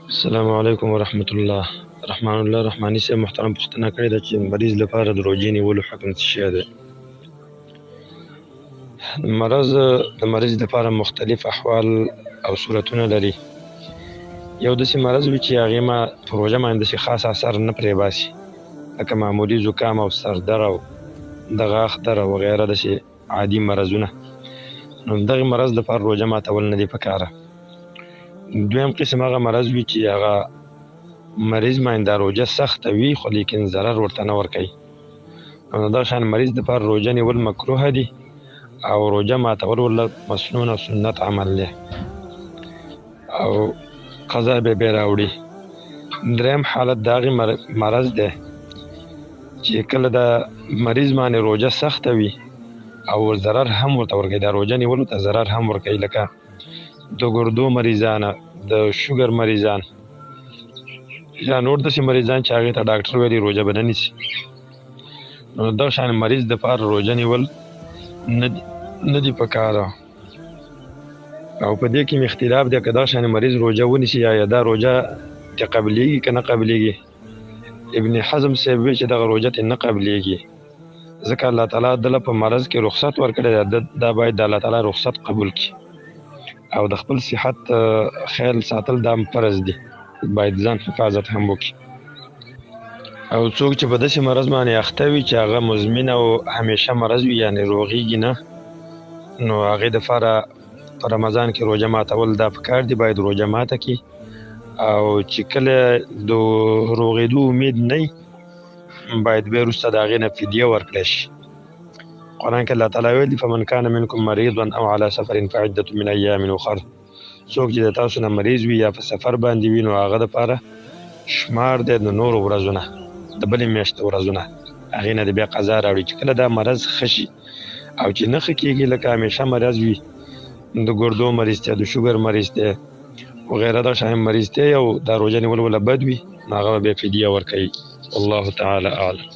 السلام علیکم ورحمت الله. رحمان الله رحماني صاحب محترم پوښتنه کړې ده چې مریض لپاره د روژې نیولو حکم څه شی دی؟ مرض د مریض لپاره مختلف احوال او صورتونه لري. یو داسې مرض وي چې هغې ما په روژه باندې داسې خاص اثر نه پرې باسي، لکه معمولي زکام او سردر او د غاښ در او وغیره داسې عادي مرضونه. نو دغه مرض لپاره روژه ماتول نه دی پکاره. دویم قسم هغه مرض وي چې هغه مریض باندې دا روژه سخته وي خو لیکن ضرر ورته نه ورکوي. نو دغه شان مریض دپاره روژه نیول مکروه دي او روژه ماتول ورله مسنون او سنت عمل دی او قضا به بیا راوړي. دریم حالت د هغې مرض دی چې کله د مریض باندې روژه سخته وي او ضرر هم ورته ورکوي، دا روژه نیولو ته ضرر هم ورکوي، لکه د ګردو مریضان، د شوګر مریضان یا نور داسې مریضان چې هغې ته ډاکټر ویلي روژه به نه نیسي. نو دغه شان مریض دپاره روژه نیول نه دي پکار. او په دې کې مې اختلاف دی که دغه شان مریض روژه ونیسي یا دا روژه ته قبلیږي که نه قبلیږي. ابن حزم صاحب وی چې دغه روژه ته نه قبلیږي، ځکه الله تعالی دله په مرض کې رخصت ورکړی دی، دا باید د الله تعالی رخصت قبول کړي او د خپل صحت خیال ساتل دا هم فرض دی، باید ځان حفاظت هم وکړي. او څوک چې په داسې مرض باندې اخته وي چې هغه مزمن او همیشه مرض وي، یعنې روغیږي نه، نو هغې دپاره په رمضان کې روژه ماتول دا پکار دي، باید روژه ماته کړي. او چې کله د روغېدو امید نه وي باید بیا وروسته د هغې نه فدیه ورکړی شي. قرآن کې الله تعالی ویلي فمن کان منکم مریضا او علی سفر فعدة من ایام اخر، څوک چې د تاسو نه مریض وي یا په سفر باندې وي نو هغه دپاره شمار دی د نورو ورځو نه، د بلې میاشتې ورځو نه، هغې نه د بیا قضا راوړي. چې کله دا مرض ښه شي او چې نه ښه کېږي، لکه همیشه مرض وي، د ګردو مریض دی، د شوګر مریض دی وغیره دغه شان مریض دی او دا روژه نیول وله بد وي، نو هغه به بیا فدیه ورکوي. والله تعالی اعلم.